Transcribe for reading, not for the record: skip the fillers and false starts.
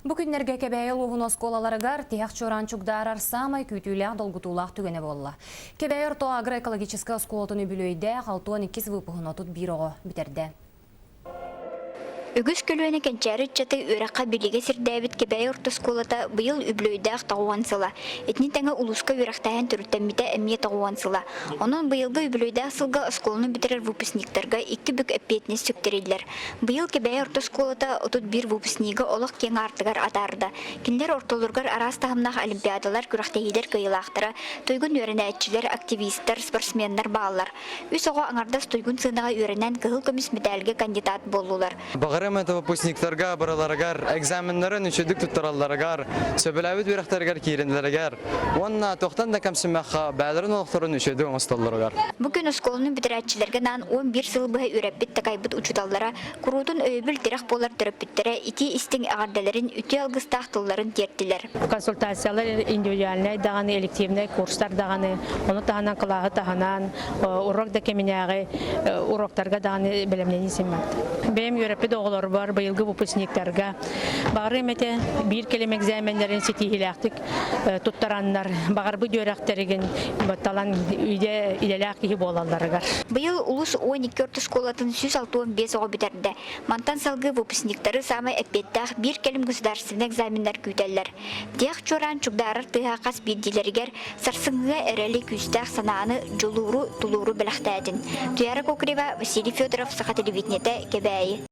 Бу күннэргэ Кэбээйи улууһун оскуолаларыгар тиһэх чуораан чугдаарар саамай күүтүүлээх долгутуулаах түгэнэ буолла. Кэбээйи орто агроэкологическай оскуолатын үбүлүөйдээх 62 выпуһун 31 оҕо бүтэрдэ. Үгүс көлүөнэ кэнчээри ыччаты үөрэххэ билигэ сирдээбит Кэбээйи орто оскуолата быйыл үбүлүөйдээх тоҕуон сыла. Итини тэҥэ улууска үөрэхтээһин төрүттэммитэ эмиэ тоҕуон сыла. Онон быйылгы үбүлүөйдээх сылга оскуоланы бүтэрэр выпускниктарга икки бүк эппиэтинэс сүктэриллэр. Быйыл Кэбээйи орто оскуолата 31 выпускнига олох киэҥ аартыгар атаарда. Кинилэр ортолоругар араас таһымнаах олимпиадалар, күрэхтэһиилэр кыайыылаахтара, туйгун үөрэнээччилэр, активистар, спортсменнар бааллар. Үс оҕо аҥардас туйгун сыанаҕа үөрэнэн кыһыл көмүс мэтээлгэ кандидат буоллулар. Баҕарым это выпускниктарга барыларыгар экзаменнарын үчүгдүк туттаралларыгар, сөбүлээбит үөрэхтэригэр кииринэлэригэр уонна туохтан да кэмсиммэххэ бэйэлэрин олохторун үчүгдүк оҥостоллоругар. Бу күн оскуоланы бүтэрээччилэргэ анаан 11 сыл быһа үөрэппит-такайбыт учууталлара, куруутун өйөбүл-тирэх буолар төрөппүттэрэ итии-истиҥ эҕэрдэлэрин, үтүө алгыстаах тылларын тиэртилэр. Консультациялар индивидуальнай даҕаны, элективнэй курстар даҕаны, ону таһынан кылааһы таһынан урок да кэминээҕи уроктарга даҕаны бэлэмнэнии симмат. Бэйэм үөрэппит оҕолорбор, быйылгы выпускниктарга баҕарыам этэ биир кэлим экзаменнарын ситиһиилээхтик туттараннар баҕарбыт үөрэхтэригин талан идэ идэлээх киһи буолалларыгар. Быйыл улус 12 орто школатын 165 оҕо бүтэрдэ. Мантан салгыы выпускниктары саамай эппиэттээх биир кэлим государственнай экзаменнар күүтэллэр. Тиэх чуораан чугдаарар тыаһа хас биирдиилэригэр сарсыҥҥыга эрэли күүстээх санааны, дьулууру, тулууру бэлэхтээтин. Туяра Кокорева, Василий Федоров, Саха телевидениетэ, Кэбээйи.